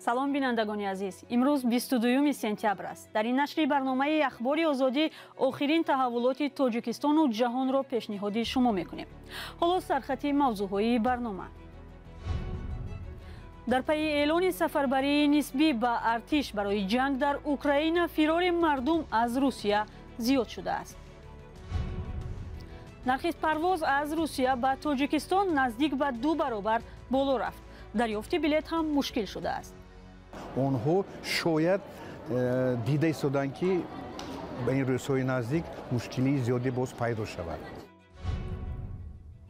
Салом, бинандагони азиз. Имрӯз 22 сентябр аст. Дар ин нашри барномаи Ахбори Озодӣ охирин таҳаввулоти Тоҷикистону ҷаҳонро пешниҳоди шумо мекунем. Ҳоло сархати мавзӯъҳои барнома. Дар пайи эълони сафарбарии нисбӣ ба артиш барои ҷанг дар Украина, фирори мардум аз Русия зиёд шудааст. Нархи парвоз аз Русия ба Тоҷикистон наздик ба 2 баробар боло рафт. Дарёфти билет ҳам мушкил шудааст. Онҳо шояд дида истоданд, ки ба ин рӯзҳои наздик мушкилии зиёде боз пайдо шавад.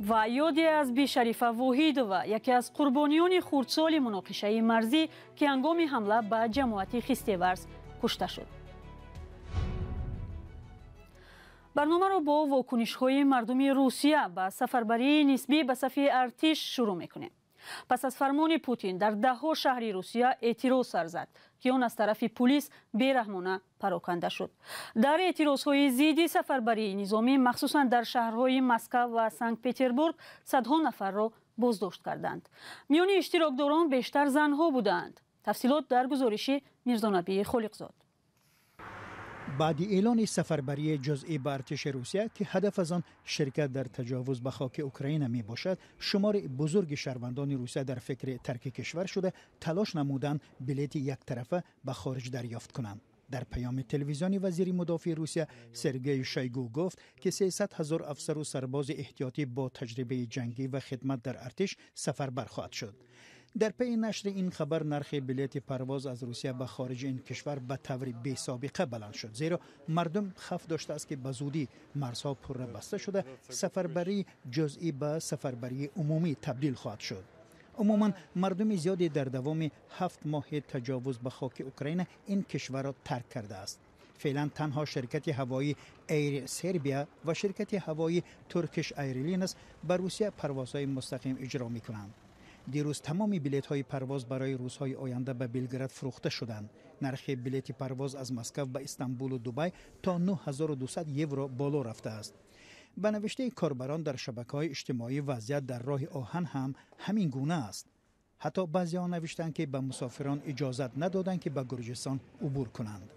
Ва ёде аз Бишарифа Воҳидова, яке аз қурбониёни хурдсоли муноқишаи марзӣ, ки ҳангоми ҳамла ба ҷамоати Хистеварз кушта шуд. Барномаро бо вокунишҳои мардуми Русия ба сафарбарии нисбӣ ба сафи артиш шурӯъ мекунем. Пас аз фармони Путин дар даҳҳо шаҳри Русия эътироз сар зад, ки он аз тарафи пулис бераҳмона пароканда шуд. Дар эътирозҳои зидди сафарбарии низомӣ, махсусан дар шаҳрҳои Москав ва Санкт-Петербург, садҳо нафарро боздошт карданд. Миёни иштирокдорон бештар занҳо буданд. Тафсилот дар гузориши Мирзонабии Холиқзод. Баъди эълони сафарбарии ҷузъӣ ба артиши Русия, ки ҳадаф аз он ширкат дар таҷовуз ба хоки Украина мебошад, шумори бузурги шаҳрвандони Русия дар фикри тарки кишвар шуда, талош намуданд билети яктарафа ба хориҷ дарёфт кунанд. Дар паёми телевизиони вазири мудофии Русия Сергей Шойгу гуфт, ки 300 ҳазор афсару сарбози эҳтиётӣ бо таҷрибаи ҷангӣ ва хидмат дар артиш сафарбар хоҳад шуд. Дар пайи нашри ин хабар нархи билети парвоз аз Русия ба хориҷи ин кишвар ба таври бесобиқа баланд шуд, зеро мардум хавф доштааст, ки ба зудӣ марзҳо пурра баста шуда, сафарбарии ҷузъӣ ба сафарбарии умумӣ табдил хоҳад шуд. Умуман, мардуми зиёде дар давоми 7 моҳи таҷовуз ба хоки Украина ин кишварро тарк кардааст. Феълан танҳо ширкати ҳавоии Эйр Сербия ва ширкати ҳавоии Туркиш Airlines ба Русия парвозҳои мустақим иҷро мекунанд. Дирӯз тамоми билетҳои парвоз барои рӯзҳои оянда ба Белград фурӯхта шуданд. Нархи билети парвоз аз Москав ба Истанбулу Дубай то 9200 евро боло рафтааст. Ба навиштаи корбарон дар шабакаҳои иҷтимоӣ, вазъият дар роҳи оҳан ҳам ҳамин гуна аст. Ҳатто баъзеҳо навиштанд, ки ба мусофирон иҷозат надоданд, ки ба Гурҷистон убур кунанд.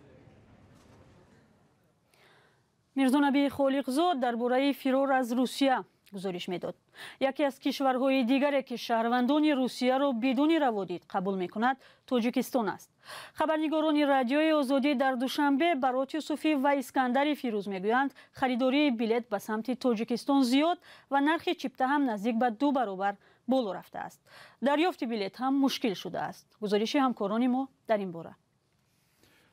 Мирзонабии Холиқзод дар бораи фирор аз Русия гузориш медод. Яке аз кишварҳои дигаре, ки шаҳрвандони Русияро бидуни раводид қабул мекунад, Тоҷикистон аст. Хабарнигорони Радиои Озодӣ дар Душанбе Барот Юсуфӣ ва Искандари Фирӯз мегӯянд, харидории билет ба самти Тоҷикистон зиёд ва нархи чипта ҳам наздик ба 2 баробар боло рафтааст. Дарёфти билет ҳам мушкил шудааст. Гузориши ҳамкорони мо дар ин бора.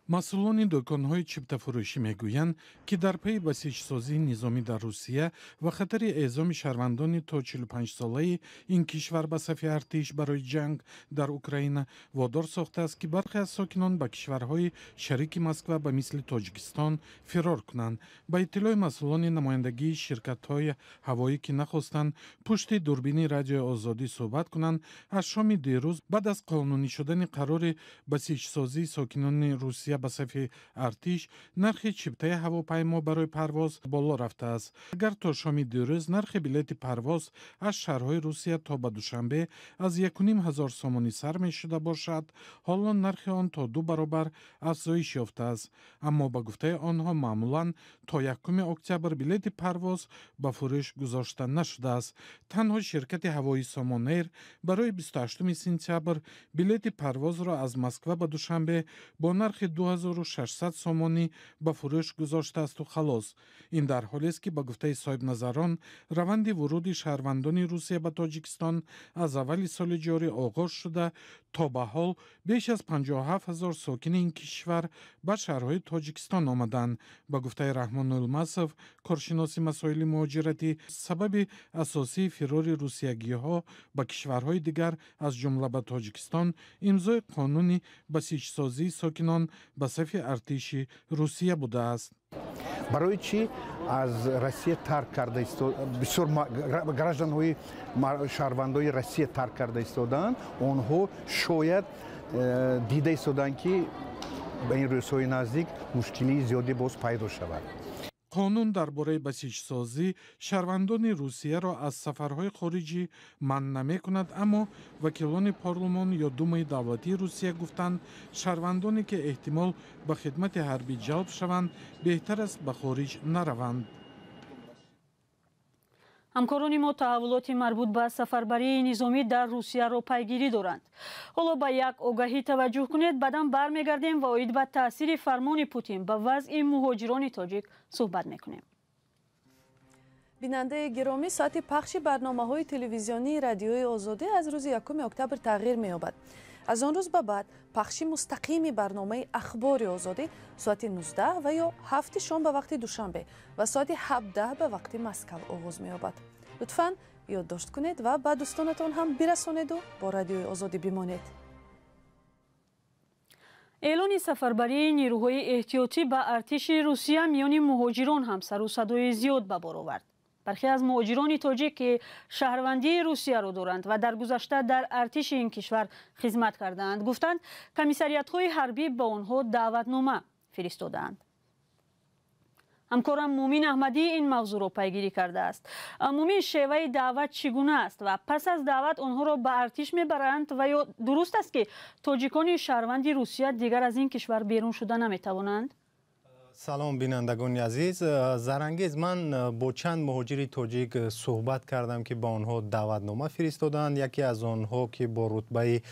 Масъулони дуконҳои чиптафурӯшӣ мегӯянд, ки дар пайи басиҷсозии низомӣ дар Русия ва хатари эъзоми шаҳрвандони то 45-солаи ин кишвар ба сафи артиш барои ҷанг дар Украина водор сохтааст, ки бархе аз сокинон ба кишварҳои шарики Москва ба мисли Тоҷикистон фирор кунанд. Ба иттилои масъулони намояндагии ширкатҳои ҳавоӣ, ки нахостанд пушти дурбини Радиои Озодӣ суҳбат кунанд, аз шоми дирӯз баъд аз қонунӣ шудани қарори басиҷсозии сокинони Русия ба сафи артиш, нархи чиптаи ҳавопаймо барои парвоз боло рафтааст. Агар то шоми дирӯз нархи билети парвоз аз шаҳрҳои Русия то ба Душанбе аз 1500 сомонӣ сар мешуда бошад, ҳоло нархи он то 2 баробар афзоиш ёфтааст. Аммо ба гуфтаи онҳо, маъмулан то 1 октябр билети парвоз ба фурӯш гузошта нашудааст. Танҳо ширкати ҳавоии Сомон Эйр барои 28 сентябр билети парвозро аз Москва ба Душанбе бо нархи 2600 сомонӣ ба фурӯш гузоштаасту халос. Ин дар ҳолест, ки ба гуфтаи соҳибназарон, раванди вуруди шаҳрвандони Русия ба Тоҷикистон аз аввали соли ҷорӣ оғоз шуда, то ба ҳол беш аз 57 ҳазор сокини ин кишвар ба шаҳрҳои Тоҷикистон омаданд. Ба гуфтаи Раҳмон Улмасов, коршиноси масоили муҳоҷиратӣ, сабаби асосии фирори русиягиҳо ба кишварҳои дигар, аз ҷумла ба Тоҷикистон, имзои қонуни басиҷсозии сокинон ба сафи артиши Русия будааст. Барои чӣ аз Россия тарк карда, бисёр гражданҳои, шаҳрвандои Россия тарк карда истодаанд? Онҳо шояд дида истоданд, ки ба ин рӯзҳои наздик мушкилии зиёде боз пайдо шавад. Қонун дар бораи басиҷсозӣ шаҳрвандони Русияро аз сафарҳои хориҷӣ манъ намекунад, аммо вакилони парлумон ё Думаи давлатии Русия гуфтанд, шаҳрвандоне ки эҳтимол ба хидмати ҳарбӣ ҷалб шаванд, беҳтар аст ба хориҷ нараванд. Ҳамкорони мо таҳаввулоти марбут ба сафарбарии низомӣ дар Русияро пайгирӣ доранд. Ҳоло ба як огаҳӣ таваҷҷӯҳ кунед, баъдан бармегардем ва оид ба таъсири фармони Путин ба вазъи муҳоҷирони тоҷик суҳбат мекунем. Бинандаи гиромӣ, соати пахши барномаҳои телевизионии Радиои Озодӣ аз рӯзи 1 октябр тағйир меёбад. Аз он рӯз ба баъд пахши мустақими барномаи Ахбори Озодӣ соати 19 ва ё 7 шом ба вақти Душанбе ва соати 17 ба вақти Москав оғоз меёбад. Лутфан ёддошт кунед ва ба дӯстонатон ҳам бирасонеду бо Радиои Озодӣ бимонед. Эълони сафарбарии нерӯҳои эҳтиётӣ ба артиши Русия миёни муҳоҷирон ҳам сару садои зиёд ба бор овард. Бархе аз муҳоҷирони тоҷик, ки шаҳрвандии Русияро доранд ва дар гузашта дар артиши ин кишвар хизмат кардаанд, гуфтанд, комиссариятҳои ҳарбӣ ба онҳо даъватнома фиристодаанд. Ҳамкорам Мумин Аҳмадӣ ин мавзӯъро пайгирӣ кардааст. Мумин, шеваи даъват чӣ гуна аст ва пас аз даъват онҳоро ба артиш мебаранд ва ё дуруст аст, ки тоҷикони шаҳрванди Русия дигар аз ин кишвар берун шуда наметавонанд? Салом, бинандагони азиз. Зарангез, ман бо чанд муҳоҷири тоҷик суҳбат кардам, ки ба онҳо даъватнома фиристоданд. Яке аз онҳо, ки бо рутбаи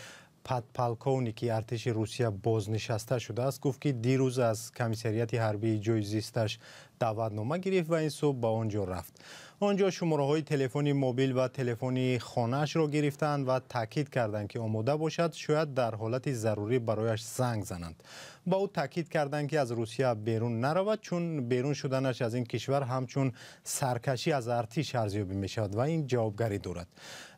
подполковники артиши Русия бознишаста шудааст, гуфт, ки дирӯз аз комиссарияти ҳарбии ҷои зисташ даъватнома гирифт ва ин субҳ ба он ҷо рафт. Он ҷо шумораҳои телефони мобил ва телефони хонаашро гирифтанд ва таъкид карданд, ки омода бошад, шояд дар ҳолати зарурӣ барояш занг зананд. Ба ӯ таъкид карданд, ки аз Русия берун наравад, чун берун шуданаш аз ин кишвар ҳамчун саркашӣ аз артиш арзёбӣ мешавад ва ин ҷавобгарӣ дорад.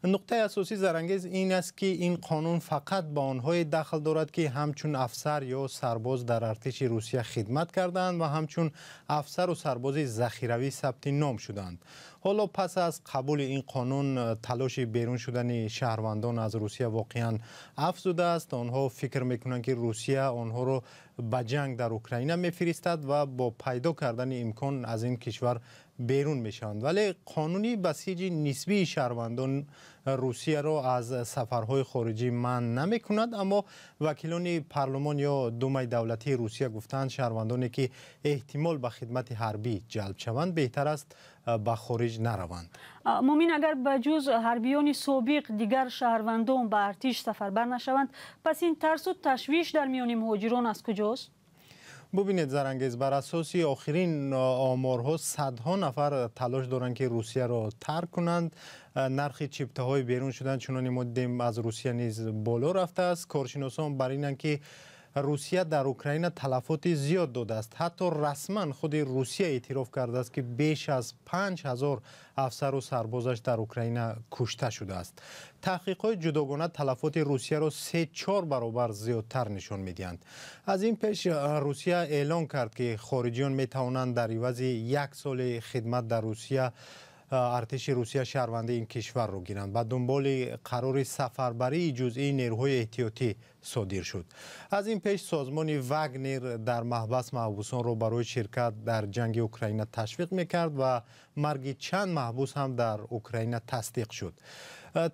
Нуқтаи асосӣ, Зарангез, ин аст, ки ин қонун фақат ба онҳое дахл дорад, ки ҳамчун афсар ё сарбоз дар артиши Русия хидмат кардаанд ва ҳамчун афсару сарбози захиравӣ сабти ном шуданд. Ҳоло пас аз қабули ин қонун талоши берун шудани шаҳрвандон аз Русия воқеан афзудааст. Онҳо фикр мекунанд, ки Русия онҳоро ба ҷанг дар Украина мефиристад ва бо пайдо кардани имкон аз ин кишвар берун мешаванд. Вале қонуни басиҷи нисбии шаҳрвандон Русияро аз сафарҳои хориҷӣ манъ намекунад, аммо вакилони парлумон ё Думаи давлатии Русия гуфтаанд, шаҳрвандоне ки эҳтимол ба хидмати ҳарбӣ ҷалб шаванд, беҳтар аст ба хориҷ нараванд. Мумин, агар ба ҷуз ҳарбиёни собиқ дигар шаҳрвандон ба артиш сафарбар нашаванд, пас ин тарсу ташвиш дар миёни муҳоҷирон аз куҷост? Бубинед, Зарангез, бар асоси охирин оморҳо садҳо нафар талош доранд, ки Русияро тарк кунанд. Нархи чиптаҳои берун шудан, чуноне мо дидем, аз Русия низ боло рафтааст. Коршиносон бар инанд, ки Русия дар Украина талафоти зиёд додааст. Ҳатто расман худи Русия эътироф кардааст, ки беш аз 5000 афсару сарбозаш дар Украина кушта шудааст. Таҳқиқҳои ҷудогона талафоти Русияро 3-4 баробар зиёдтар нишон медиҳанд. Аз ин пеш Русия эълон кард, ки хориҷиён метавонанд дар ивази як соли хидмат дар Русия артиши Русия шаҳрвандии ин кишварро гиранд. Ба дунболи қарори сафарбарии ҷузъии нерӯҳои эҳтиётӣ содир шуд. Аз ин пеш созмони Вагнер дар маҳбас маҳбусонро барои ширкат дар ҷанги Украина ташвиқ мекард ва марги чанд маҳбус ҳам дар Украина тасдиқ шуд.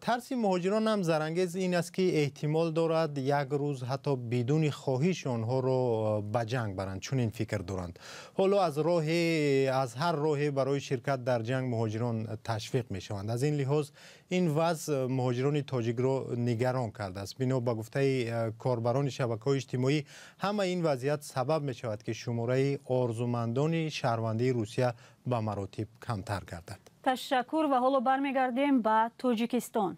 Тарси муҳоҷирон ҳам, Зарангез, ин аст, ки эҳтимол дорад як рӯз ҳатто бидуни хоҳиш онҳоро ба ҷанг баранд. Чунин фикр доранд. Ҳоло аз ҳар роҳе барои ширкат дар ҷанг муҳоҷирон ташвиқ мешаванд. Аз ин лиҳоз ин вазъ муҳоҷирони тоҷикро нигарон кардааст. Бино ба гуфтаи корбарони шабакаҳои иҷтимоӣ, ҳама ин вазъият сабаб мешавад, ки шумораи орзумандони шаҳрвандии Русия ба маротиб камтар гардад. Ташаккур ва ҳоло бармегардем ба Тоҷикистон.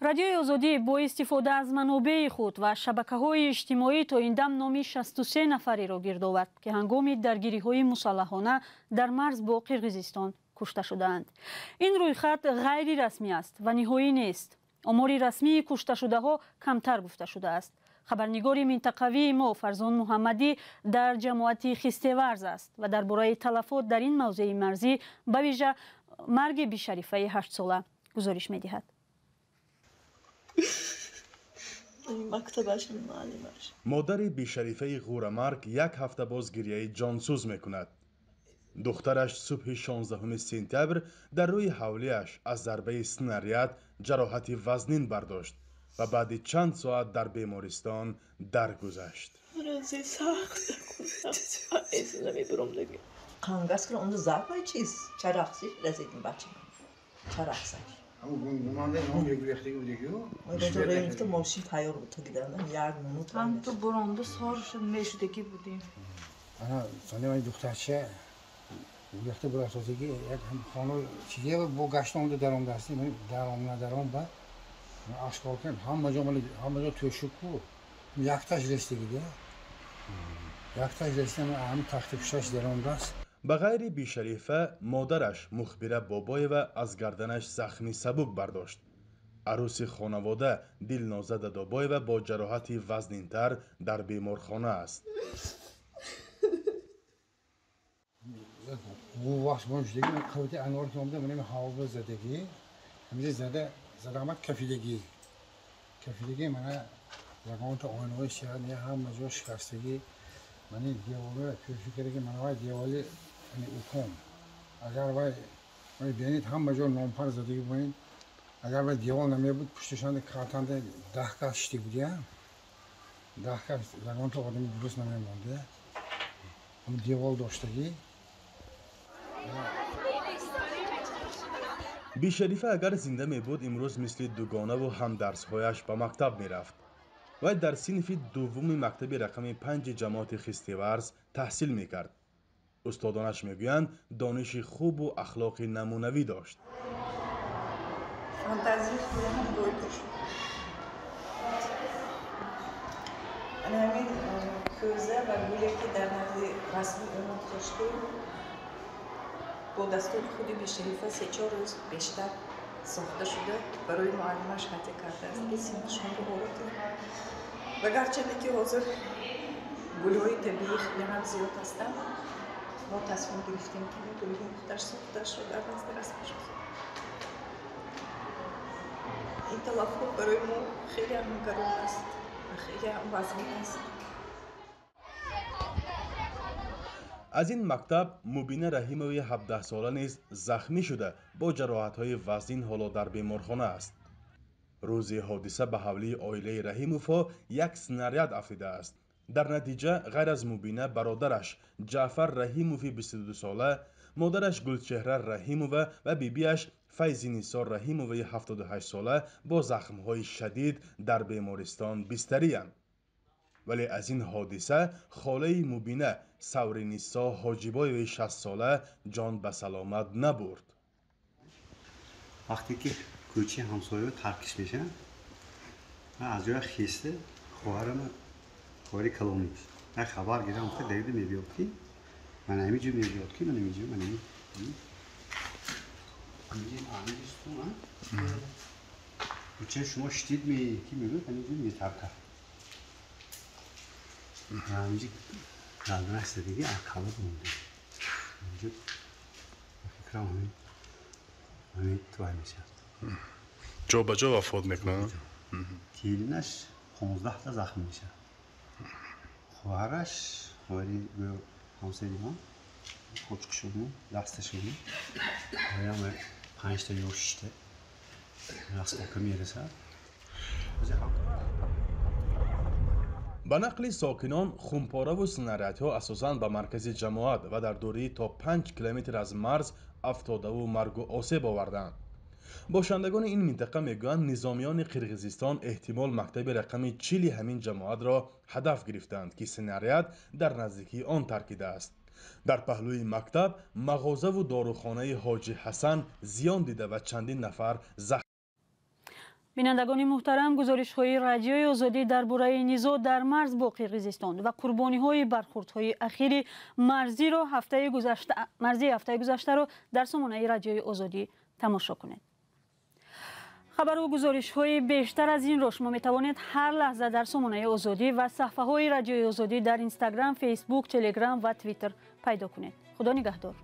Радиои Озодӣ бо истифода аз манобеи худ ва шабакаҳои иҷтимоӣ то ин дам номи 63 нафареро гирд овард, ки ҳангоми даргириҳои мусаллаҳона дар марз бо Қирғизистон кушта шудаанд. Ин рӯйхат ғайрирасмӣ аст ва ниҳоӣ нест. Омори расмии кушташудаҳо камтар гуфта шудааст. Хабарнигори минтақавии мо Фарзон Муҳаммадӣ дар ҷамоати Хистеварз аст ва дар бораи талафот дар ин мавзеи марзӣ, ба вижа марги бишарифаи 8-сола гузориш медиҳад. Модари бешарифаи ғӯрамарг як ҳафта боз гирияи ҷонсӯз мекунад. Духтараш субҳи 16 сентябр дар рӯи ҳавлиаш аз зарбаи снаряд ҷароҳати вазнин бардошт ва баъди чанд соат дар бемористон даргузашт. Гурехта бурафтодагӣ як хона чизе бо гашта омада даромдастӣ даром надаром ба ашкор кардем, ҳама ҷо ҳама ҷо тӯшук-ку якташ рестагида, якташ реста ҳами тахти пушташ даромдаст. Ба ғайри Бишарифа модараш Мухбира Бобоева аз гарданаш захми сабук бардошт. Арӯси хонавода Дилноза Дадобоева бо ҷароҳати вазнинтар дар беморхона аст. Вақт шудагӣ қавати анвор ки омада манами ҳаво задагӣ, ҳамиҷа зада задаомад кафидагӣ, кафидагӣ мана ягонта оинаҳои шиҳар ҳама ҷо шикастагӣ, мани деволҳоя пӯшӣ кардагӣ, мана вай деволи уком агар вай бинед ҳама ҷо номпар задагӣ бинед, агар вай девол намебуд пушташанда картанда 10 кас шиштик будия, 10 кас ягонта одами дуруст намемонда, девол доштагӣ. Бишарифа агар зинда мебуд, имрӯз мисли дугонаву ҳамдарсҳояш ба мактаб мерафт. Вай дар синфи дуввуми мактаби рақами 5 ҷамоати Хистеварз таҳсил мекард. Устодонаш мегӯянд, дониши хубу ахлоқи намунавӣ дошт. Ҳамин кӯза ва гуле ки дар назди расми ӯ гузоштем, бо дастури худи Бишарифа 3-4 рӯз бештар сохта шуда барои муаллимаш ҳадя кардааст, ки синфшонро овард. Ва гарчанде ки ҳозир гулҳои табиӣ хеле ҳам зиёд ҳастанд, мо тасмим гирифтем ки гулҳои худаш сохташро дар назди расмаш гузорем. Ин талаффут барои мо хеле ҳам гарон аст ва хеле ҳам вазнин аст. Аз ин мактаб Мубина Раҳимови 17-сола низ захмӣ шуда бо ҷароҳатҳои вазнин ҳоло дар беморхона аст. Рӯзи ҳодиса ба ҳавлии оилаи Раҳимовҳо як снаряд афтидааст. Дар натиҷа ғайр аз Мубина бародараш Ҷаъфар Раҳимови 22-сола, модараш Гулчеҳра Раҳимова ва бибиаш Файзинисо Раҳимоваи 78-сола бо захмҳои шадид дар бемористон бистариянд. Вале аз ин ҳодиса холаи Мубина Савринисо Ҳоҷибоеваи 60-сола ҷон ба саломат набурд. Вақте ки кӯчаи ҳамсояҳо таркиш мешаванд, аз ҷоя хеста хоҳарама, хоҳари калониш, як хабар гирам, гуфта давида мебиёд ки ман ҳамин ҷо мебиёд ки ман ҳамин ҷо, ман ҳамин кӯчаи шумо шитид ме ки мегӯяд ҳамин ҷо метаркад. Ҳаминҷо гарданаш задагӣ акала монда. Ҳаминҷо фикрам ҳамин вай мешавад. Ҷо ба ҷо вафот мекунад? Келинаш 15та захм мешавад. Хоҳараш, хоҳари гӯё ҳамсари ман, қочқишуни, дасташуни, оям 5та ё 6та растока мерасад. Ба нақли сокинон, хунпораву снарядҳо асосан ба маркази ҷамоат ва дар дурии то 5 километр аз марз афтодаву маргу осеб оварданд. Бошандагони ин минтақа мегӯянд, низомиёни Қирғизистон эҳтимол мактаби рақами 40 ҳамин ҷамоатро ҳадаф гирифтаанд, ки снаряд дар наздикии он таркидааст. Дар паҳлӯи мактаб мағозаву дорухонаи Ҳоҷи Ҳасан зиён дида ва чандин нафар захм. Бинандагони муҳтарам, гузоришҳои Радиои Озодӣ дар бораи низоъ дар марз бо Қирғизистон ва қурбониҳои бархурдҳои ахири марзиро ҳафтаи гузаштаро дар сомонаи Радиои Озодӣ тамошо кунед. Хабару гузоришҳои бештар аз инро шумо метавонед ҳар лаҳза дар сомонаи Озодӣ ва саҳфаҳои Радиои Озодӣ дар Инстаграм, Фейсбук, Телеграм ва Твиттер пайдо кунед. Худо нигаҳдор.